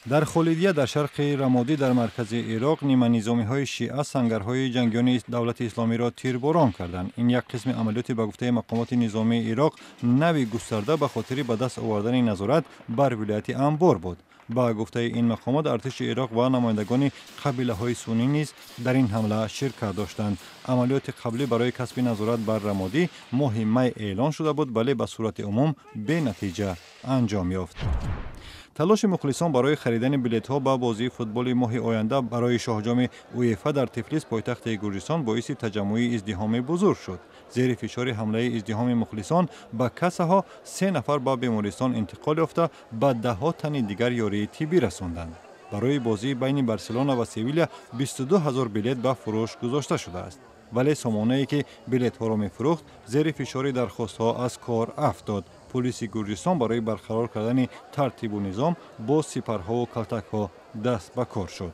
Дар Холидия, дар шарқи Рамодӣ, дар маркази Ироқ, ниманизомиҳои шиа сангарҳои ҷангиёни Давлати Исломиро тирборон карданд. Ин як қисми амалиёти, ба гуфтаи мақомоти низомии Ироқ, нави густарда ба хотири ба даст овардани назорат бар вилояти Анбор буд. Ба гуфтаи ин мақомот, артиши Ироқ ва намояндагони қабилаҳои суннӣ низ дар ин ҳамла ширкат доштанд. Амалиёти қаблӣ барои касби назорат бар Рамодӣ моҳи май эълон шуда буд, вале ба сурати умум бенатиҷа анҷом ёфт. Талоши мухлисон барои харидани билетҳо ба бозии футболи моҳи оянда барои шоҳҷоми УЕФА дар Тифлис, пойтахти Гурҷистон, боиси таҷаммуи издиҳоми бузург шуд. Зери фишори ҳамлаи издиҳоми мухлисон ба кассаҳо, се нафар ба бемористон интиқол ёфта, ба даҳҳо тани дигар ёрии тиббӣ расонданд. Барои бозии байни Барселона ва Севиля 22 ҳазор билет ба фурӯш гузошта шудааст, вале сомонае, ки билетҳоро мефурӯхт, зери фишори дархостҳо аз кор афтод. Пулиси Гурҷистон барои барқарор кардани тартибу низом бо сипарҳову калтакҳо даст ба кор шуд.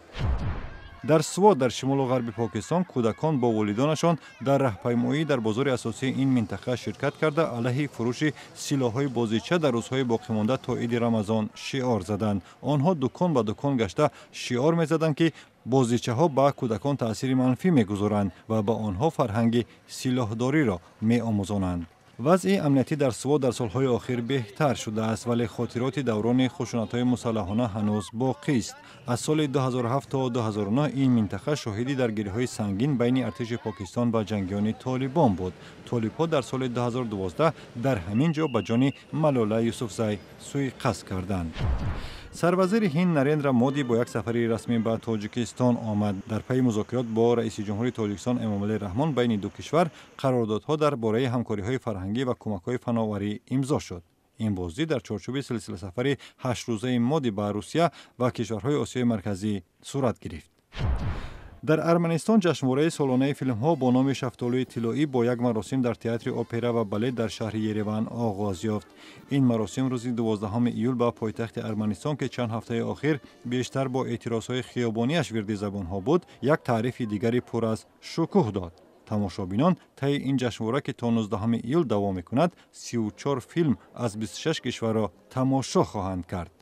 Дар Свот, дар шимолу ғарби Покистон, кӯдакон бо волидонашон дар раҳпаймоӣ дар бозори асосии ин минтақа ширкат карда, алайҳи фурӯши силоҳҳои бозича дар рӯзҳои боқимонда то иди Рамазон шиор заданд. Онҳо дукон ба дукон гашта, шиор мезаданд, ки бозичаҳо ба кӯдакон таъсири манфӣ мегузоранд ва ба онҳо фарҳанги силоҳдориро меомӯзонанд. Вазъи амниятӣ дар Свот дар солҳои охир беҳтар шудааст, вале хотироти даврони хушунатҳои мусаллаҳона ҳанӯз боқист. Аз соли 2007 то 2009 ин минтақа шоҳиди даргириҳои сангин байни артиши Покистон ва ҷангиёни Толибон буд. Толибҳо дар соли 2012 дар ҳамин ҷо ба ҷони Малола Юсуфзай суиқасд карданд. Сарвазири Ҳинд Нарендра Моди бо як сафари расмӣ ба Тоҷикистон омад. Дар пайи музокирот бо раиси ҷумҳури Тоҷикистон Эмомалӣ Раҳмон байни ду кишвар қарордодҳо дар бораи ҳамкориҳои фарҳангӣ ва кӯмакҳои фановарӣ имзо шуд. Ин боздид дар чорчӯби силсиласафари 8-рӯзаи Моди ба Русия ва кишварҳои Осиёи Марказӣ сурат гирифт. Дар Арманистон ҷашнвораи солонаи филмҳо бо номи «Шафтолӯи тиллоӣ» бо як маросим дар театри опера ва балет дар шаҳри Ереван оғоз ёфт. Ин маросим рӯзи 12 июл ба пойтахти Арманистон, ки чанд ҳафтаи охир бештар бо эътирозҳои хиёбонияш вирди забонҳо буд, як таърифи дигари пур аз шукӯҳ дод. Тамошобинон таи ин ҷашнвора, ки то 19 июл давом мекунад, 34 филм аз 26 кишварро тамошо хоҳанд кард.